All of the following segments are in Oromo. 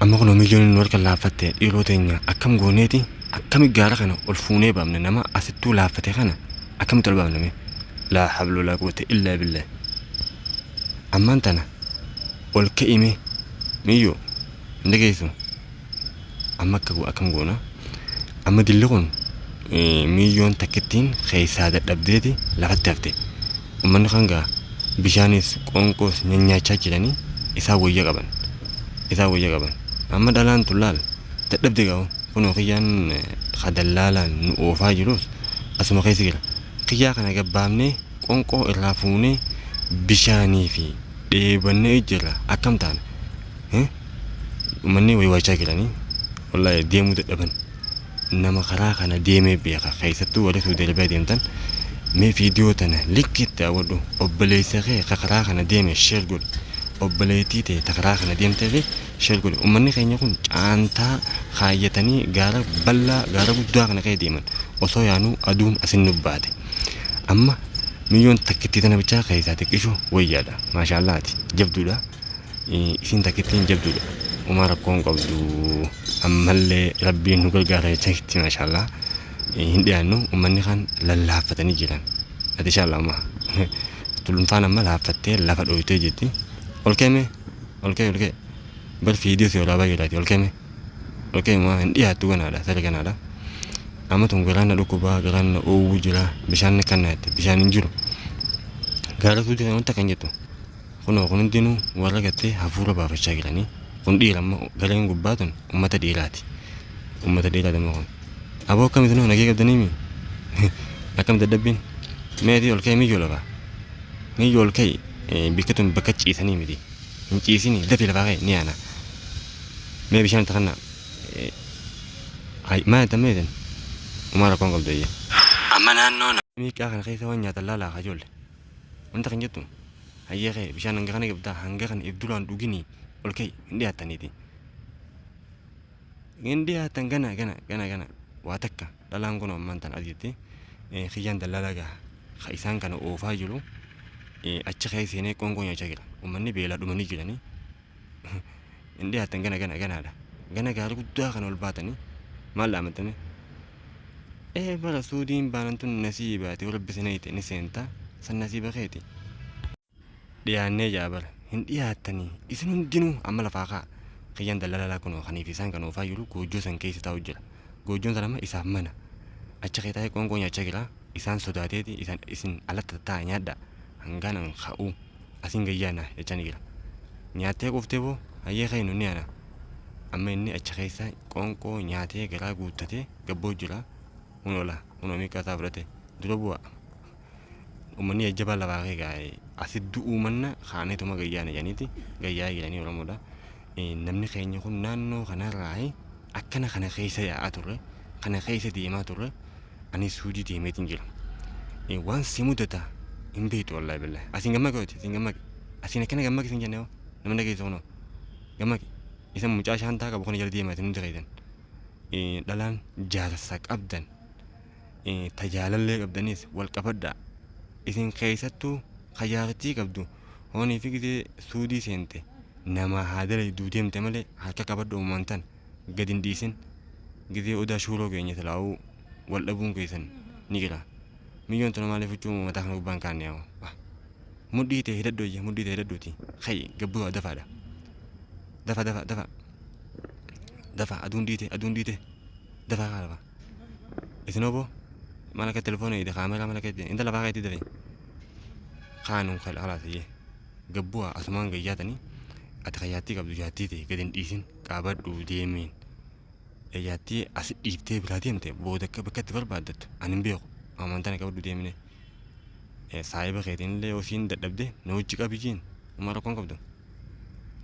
Amma kunoo miyyoon nu harka laaffatte. Dhiiroo teenya, akkam gooneeti, akkami gaara kana ol fuunee baafne? Nama asittuu laaffate kana akkamitti ol baafne mee? Laa habla walaa quwwata illaa billah. Ammaan tana ol ka'ime, miyyoo hin dhageessu. Amma akka akkam goona? Amma dilli kun miyyoon takkittiin keessaa dadhabdeeti lafatti hafte. Ummanni kan gaa bishaanis qoonqoos nyaanyaachaa jiranii, isaan wayya qaban. Isaan wayya qaban. Amma dhalaan tun laal dadhabde gaa. Kunoo kiyyaan ka dallaalaan nu oofaa jirus asuma keessa jira. Kiyyaa kana gabbaafnee qoonqoo irraa fuunee bishaanii fi dheebannee jirra. Akkam taana? Uummanni waywaachaa jiranii, wallaahi deemuu dadhaban. Nama karaa kana deemee beeka. Keessattuu warri Saudi Arabiyaa deemtan, mee viidiyoo tana likkiitti daawwadhu. Obboleessa kee ka karaa kana deeme share godhi. Obboleettii ta'e ta karaa kana deemtee fi share godhi. Uummanni keenya kun caantaa kaayyatanii gaara bal'aa, gaara guddaa kana keessa deeman. Osoo yaanuu aduun asin nu baate. Amma miyyoon takkittii tana bichaa keessaa xiqqishu wayyaadha. Maashaallaati, jabduudha. Isiin takkittiin jabduudha. Umaa rakkoon qabdu. Ammallee rabbiin nu gargaara jecha. Maashaallaa, hin dhiyaannu. Uummanni kan lallaaffatanii jiran. Ati inshaallaa amma tulunfaan amma laaffattee lafa dhooytee jirti. Ol ka'e, ol ka'e, ol ka'e. Bar fiidiyoo si waraabaa jiraati. Ol ka'e, ol ka'e. Maa hin dhiyaattu? Ganaadha, sari ganaadha. Amma tun garaan na dhukkubaa, garaan na oowwuu jira. Bishaan kan naatti bishaan hin jiru. Gaara suutii kan wanta kan jettu. Kunoo kun hundinuu warra gattee hafuura baafachaa jiranii. Kun dhiira. Amma gareen gubbaa tun ummata dhiiraati. Ummata dhiiraati amma kun. Aboo, akkam isinoo, nagee qabdaniimi? Akkam dadhabbiin? Meetii ol ka'e, miyyoo lafaa. Miyyoo, ol ka'i. Bikka tun bakka ciisanii miti. Hin ciisini, dafii lafaa ka'e, ni yaana. Mee bishaan itti kannaa. Maal jettan mee isin? Umaa rakkoon qabdu eeyya. Amma naannoo miiqaa kana keessa waan nyaatan laalaa kajolle. Wanta kan jettu hayyee ka'e, bishaan hanga kana qabdaa, hanga kana if duraan dhuginii ol ka'i. Hin dhiyaattaniiti. Hin dhiyaattan. Gana gana gana gana waa takka. Dhalaan kun ammaan tan as jetti. Kiyyaan dallaalaa gaha ka isaan kana oofaa jiru achi keessa seenee qoonqoo nyaachaa jira. Uummanni beelaa dhumanii jiranii. Hin dhiyaattan. Gana gana ganaadha. Gana gaara guddaa kana ol baatanii maal dhaamatame? Ee, bara suudiin baanan tun nasiibaati. Rabbi sinayte ni seenta, san nasiiba keeti. Dhiyaannee jaa bara. Hin dhiyaattanii isin hundinuu. Amma lafaa kaa. Kiyyaan daldalaa kunoo kaniif isaan kan oofaa jiru goojjoo san keessa taa'u jira. Goojjoon san amma isaaf mana. Achi kee taa'ee qoonqoo nyaachaa jira. Isaan sodaateeti isaan isin alatti tattaa'a nyaadha, hangaan an ka'u asiin gayyaana jechaa ni jira. Nyaattee quuftee boo? Hayyee, ka'inu, ni ana. Amma inni achi keessa qoonqoo nyaatee garaa guuttatee gabboo jira. Kun ola kun miiqaa isaa fudhate dura bu'a. Uummanni jajjabaa lafaa kee gaa'e asit du'uu manna kaaneetuma gayyaana jedhaniiti gayyaa jiranii. Oromoodha. Namni keenya kun naannoo kanarraa akkana kana keessa yaa'aa turre, kana keessa deemaa turre. Ani suudii deemeetiin jira. Waan si mudata hin beektu, wallaahi billahi. Asiin gammaqe, asiin gammaqe, asiin akkana gammaqe sin jenne. Hoo, nama dhageessa? Kunoo gammaqe. Isa mucaa shaantaa qabu kana jala deemaa isin hundi keessan. Dhalaan jaarsa qabdan, tajaalallee qabdanis wal qabadhaa. Isin keessattuu kajaartii qabdu hoonii fi gisee suudii seente nama haa dalayduu deemte malee harka qabadhu. Uumaan tan gad hin dhiisin. Gisee odaa shuuroo keenya silaa'uu wal dhabuun keessan ni jira. Miyyoon tuna maaliif huccuu mataa kana gubbaan kaanne? Yaa, mudhii ta'e hidhadhu. Ayya, mudhii ta'e hidhadhuuti ka'i, gabbuu dafaadha. Dafa, dafa, dafa, dafa. Aduun dhiite, aduun dhiite, dafa kaa lafa. Isin obbo maal akka telefoona ide kaameraa maal akka inta lafaa keetti dafe kaanu. Khalaas, iyyee gabbuu asumaan gayyaatanii. Ati kayyaattii qabdu jaattii ta'e gad hin dhiisin, qabadhu deemiin. Jaattii asi dhiiftee biraa deemte booda akka bakka itti barbaaddattu ani hin beeku. Amantaan qabadhu deemine. Saahiba keetiin illee yoo siin dadhabde na hojii qabi jiin, uma rakkoon qabdu.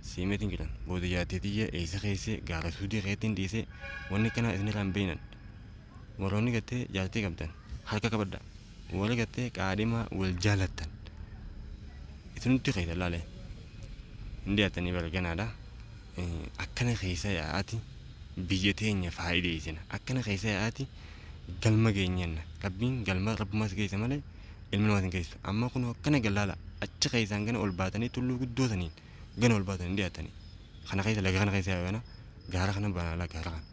Siimeetiin jiran booda jaattii tiyya eessa keesse gaara suudii keettiin dhiisee wanni akkanaa isinirraa hin beeynan. Warroonni gattee jaartii qabdan harka qabadha. Warri gattee qaadhimaa wal jaalattan isinumti keessa laale hin dhiyaattanii bara ganaadha. Akkana keessa yaa'aati biyya teenya faayideessina. Akkana keessa yaa'aati galma geenyenna. Rabbiin galma rabbumas geessa malee ilmi namaas hin geessu. Amma kun akkana gallaala achi keessaan gana ol baatanii tulluu guddoo saniin gana ol baatanii hin dhiyaattanii. Kana keessa, laga kana keessa yaa'u kana. Gaara kana baana laa gaara kana.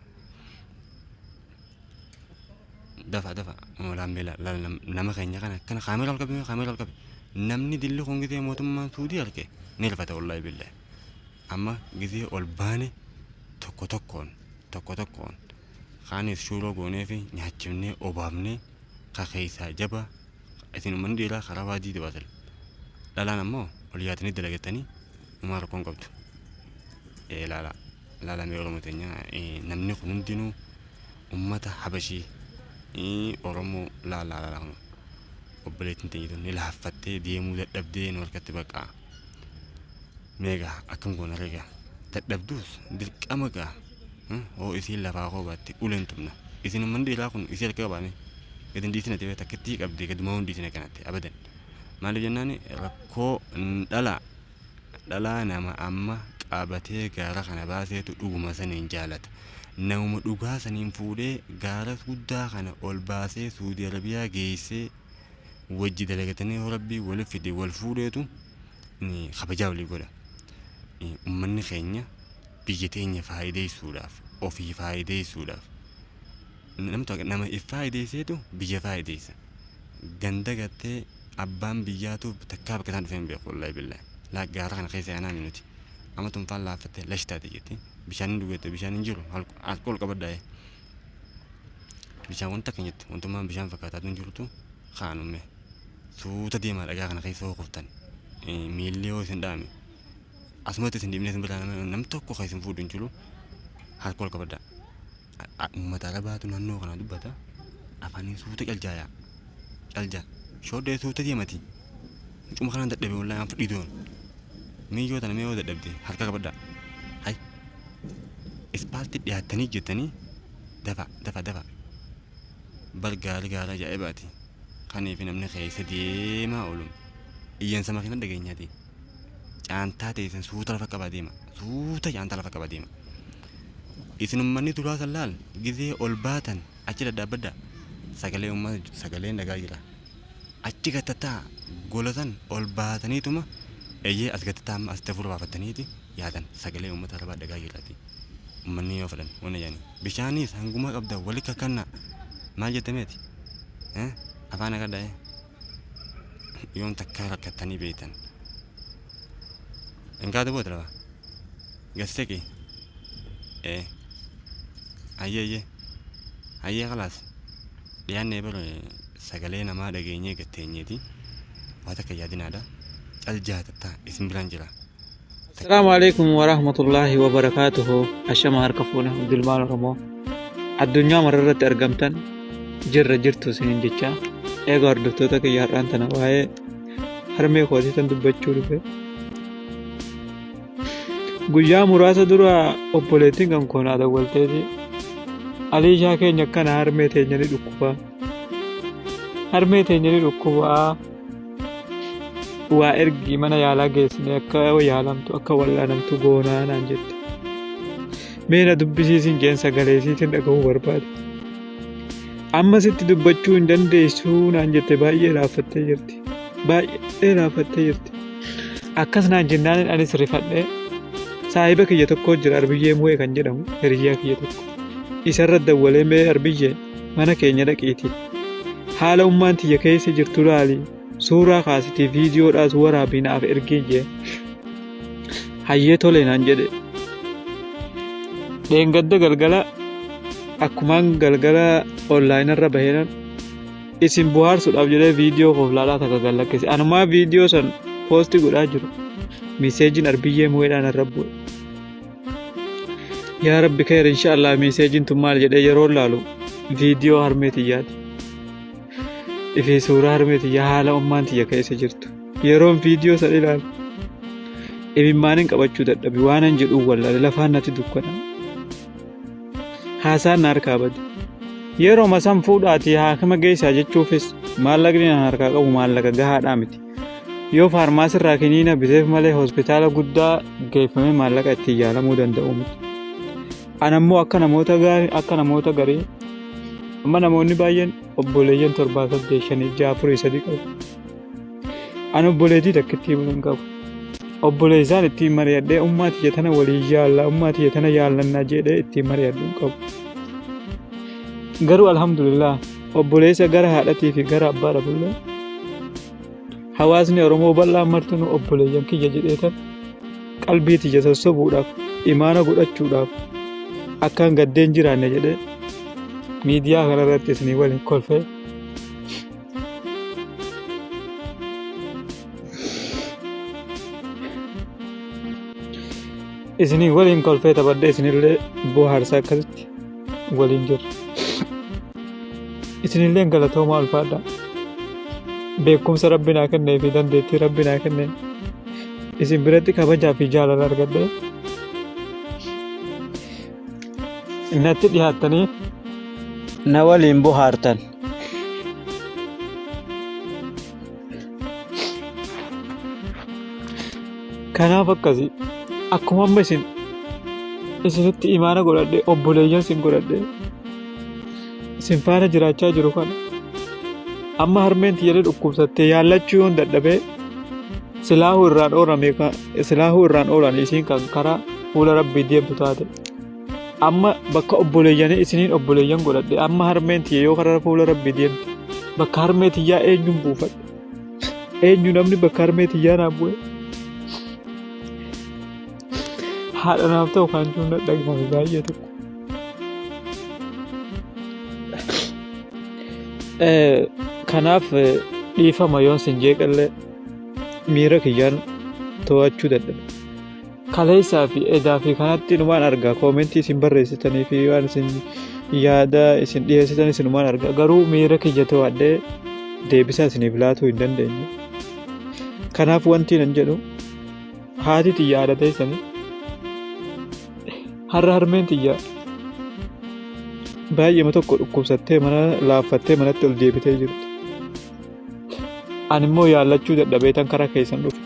Dafa dafa laammee nama keenya kana akkana kaameera ol qabi kaameera ol qabi. Namni dilli kun gisee mootummaan Suudii arge ni rifata wallaahi billahi. Amma gisee ol baane tokko tokkoon tokko tokkoon kaanis shuuroo goonee fi nyaachifnee obaafnee ka keessaa jaba isin uummanni dhiiraa karaa waadii dabaatan. Dhalaan ammoo ol yaatanii dalagattanii uumaa rakkoon qabdu. Ilaala ilaala mee Oromoo teenya namni kun hundinuu ummata Habashii Oromoo laala laala kun obboleettiin teenya tun ni laaffattee deemuu dadhabdee nu harkatti baqa. Meegaa akkam goona reegaa dadhabduus dirqama gaa hoo isiin lafaa koo baatti uleen tumna. Isin uummanni dhiiraa kun isii harka qabaame gadi hin dhiisina ta'ee takkittii qabdee gadumaa hin dhiisina kanatti abadan. Maaliif jennaan rakkoo dhalaa dhalaa nama amma qabatee gaara kana baaseetu dhuguma saniin jaalata. Namuma dhugaa saniin fuudhee gaara guddaa kana ol baasee Suudi Arabiyaa geessee wajji dalagatanii yoo rabbii wal fide wal fuudheetu kabajaa walii godha. Uummanni keenya biyya teenya faayideessuudhaaf ofii faayideessuudhaaf nama if faayideesseetu biyya faayideessa. Ganda gartee abbaan biyyaatu takkaa bakka isaan dhufee hin beeku wallaahi billaahi. Laa gaara kana keessa yaanaa nuti. Amma tunfaan laaffattee lash taate jetti. Bishaan hin dhugatte bishaan hin jiru alkool qabaddaa. Bishaan wanta akka hin jettu wantummaan bishaan fakkaataatu hin jirtu kaanumme. Suuta deemaa dhagaa kana keessa hoo kuftan miilli yoo isin dhaame asumatti isin dhiibnee isin biraa nam tokko kan isin fuudhu hin jiru harka ol qabaddaa. Uummata Arabaatu naannoo kana dubbata afaaniin suuta caljaayaa caljaa shooddee suuta deemati. Mucuma kanaan dadhabe wallaahi an fudhii doon. Miyyoo tana mee yoo dadhabde harka qabaddaa. Hay ispaaltii dhiyaattanii jettanii dafa dafa dafa. Bar gaari gaara ajaa'ibaati. Kaniif namni keessa deemaa oolu. Iyyansa makiina dhageenyaati. Caantaa teessan suuta lafa qabaa deema. Suuta caantaa lafa qabaa deema. Isin uummanni duraa san laal gizee ol baatan achi dhadhaabbaddaa. Sagalee uummata sagaleen dhagaa jira. Achi gattataa gola san ol baataniituma eeyyee as gattataa amma asitti hafuura baafattaniiti yaatan sagalee uummata arabaa dhagaa jiraati. Uummanni yoo fedhan wanna jedhanii. Bishaanis hanguma qabda wali kakkanna maal jettameeti? Afaan akka dha'ee yoom takkaa rakkattanii beektan. Hin kaatu boota lafa. Gasseki. Hayyee hayyee. Hayyee khalaas. Dhiyaannee bara sagalee namaa dhageenyee gatteenyeeti. Waa takka yaadinaadha. Caljaa tattaa isin biraan jira. Assalaamu alaikum warahmatullaahi wabarakaatuhu. Ashama harka fuune Abdulmaal Oromoo. Addunyaa mararratti argamtan jirra jirtu isiniin jecha. Eega hordoftoota kiyya har'aan tana waa'ee harmee kootii tan dubbachuu dhufe. Guyyaa muraasa dura obboleettiin kan koo naa dawwalteeti. Aliishaa keenya akkana harmee teenya ni dhukkuba. Harmee teenya ni dhukkubaa. Waa ergi mana yaalaa geessine akka yaalamtu akka wal'aanamtu goonaa naan jette. Mee na dubbisiisin jeen sagalee isiitiin dhaga'uu barbaade. Amma sitti dubbachuu hin dandeessuu naan jette baay'ee laaffattee jirti. Baay'ee laaffattee jirti. Akkas naan jennaan anis rifadhee saahiba kiyya tokko jira Arbiyyee Mu'ee kan jedhamu hiriyyaa kiyya tokko. Isarra dawwalee mee Arbiyyee mana keenya dhaqiitii. Haala ummaan tiyya keessa jirtu laali suuraa kaasitii viidiyoodhaas waraabii naaf ergii jee. Hayyee tole naan jedhe. Dheengadda galgala akkumaan galgala onlaayinarra baheenan isin bohaarsuudhaaf jedhee viidiyoo koof laalaa takka gad lakkise. Anumaa viidiyoo san poosti godhaa jiru. Miseejiin Arbiyyee Mu'eedhaan irra bu'e. Yaa Rabbi kheer inshaallah miseejiin tun maal jedhee yeroo laalu viidiyoo harmee tiyyaati. Ifi suuraa harmee tiyyaa haala ummaan tiyya keessa jirtu. Yeroon viidiyoo san ilaalu imimmaanin qabachuu dadhabe waanan jedhuun wallaale lafaan natti dukkana. Haasaan na harkaa bade. Yeroma san fuudhaatii haakima geessaa jechuufis maallaqni na harkaa qabu maallaqa gahaadhaa miti. Yoo faarmaasirraa kiniina biteef malee hospitaala guddaa geeffamee maallaqa ittiin yaalamuu danda'u miti. Ana immoo akka namoota gaarii akka namoota garii amma namoonni baay'een obboleeyyan 7 8 5 6 4 3 qabu. Ani obboleettii takkittii hin qabu. Obboleessaan ittiin mari'adhee ummaa tiyya tana waliin yaalla, ummaa tiyya tana yaallannaa jedhee ittiin mari'adhu hin qabu. Garuu alhamdulillah obboleessa gara haadhatii fi gara abbaa dhabullee hawaasni Oromoo bal'aan martinuu obboleeyyan kiyya jedhee tan qalbii tiyya sossobuudhaaf imaana godhachuudhaaf akkaan gaddeen jiraanne jedhee miidiyaa kanarratti isinii waliin kolfee isinii waliin kolfee taphadhee isinillee bohaarsaa akkasitti waliin jirra. Isinillee galatoomaa ulfaadha. Beekumsa Rabbi naa kennee fi dandeettii Rabbi naa kennee isin biratti kabajaa fi jaalala argadhee natti dhiyaattanii na waliin bohaartan. Kanaaf akkasi akkuma amma isin isinitti imaana godhadhe obboleeyyan isin godhadhe isin faana jiraachaa jiru kana amma harmeen tiyyalee dhukkubsattee yaallachuu yoon dadhabee silaahuu irraan oolame silaahuu irraan oolan isiin kan karaa fuula rabbii deemtu taate amma bakka obboleeyyanii isiniin obboleeyyan godhadhe amma harmeen tiyya yoo karaa fuula rabbii deemte bakka harmee tiyyaa eenyuun buufadhe eenyu namni bakka harmee tiyyaa naa bu'e haadha naaf ta'u kan jiru na dhagahame baay'ee tokko. Kanaaf dhiifama yoon sin jeeqallee miira kiyyaan to'achuu dadhabe. Kaleessaa fi edaa fi kanatti numaan argaa koomentii isin barreessitanii fi waan isin yaada isin dhiyeessitan isinumaan argaa garuu miira kiyya to'adhee deebisaa isiniif laatuu hin dandeenye. Kanaaf wanti nan jedhu haati tiyya haadha teessanii har'a harmeen tiyya baay'eema tokko dhukkubsattee mana laaffattee manatti ol deebitee jirti. Ani immoo yaallachuu dadhabee tan karaa keessan dhufe.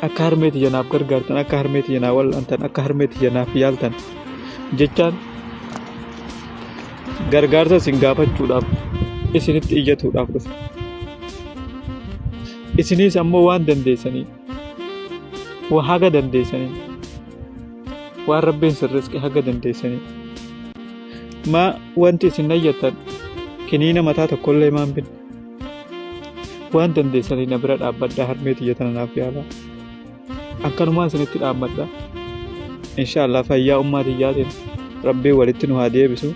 Akka harmee tiyya naaf gargaartan, akka harmee tiyya naaf wal'aantan, akka harmee tiyya naaf yaaltan jechaan gargaarsa isin gaafachuudhaaf isinitti iyyatuudhaaf dhufe. Isinis ammoo waan dandeessanii waa haga dandeessanii waan rabbiin isin rizqe haga dandeessanii maa wanti isin ayyattan kiniina mataa tokkollee maan binne waan dandeessanii na bira dhaabbadhaa harmee tiyya tana naaf yaalaa akkanumaan isinitti dhaammadha inshaallah fayyaa ummaa tiyyaatiin rabbiin walitti nu haa deebisu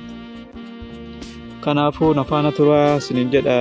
kanaafuu na faana turaa isinin jedha.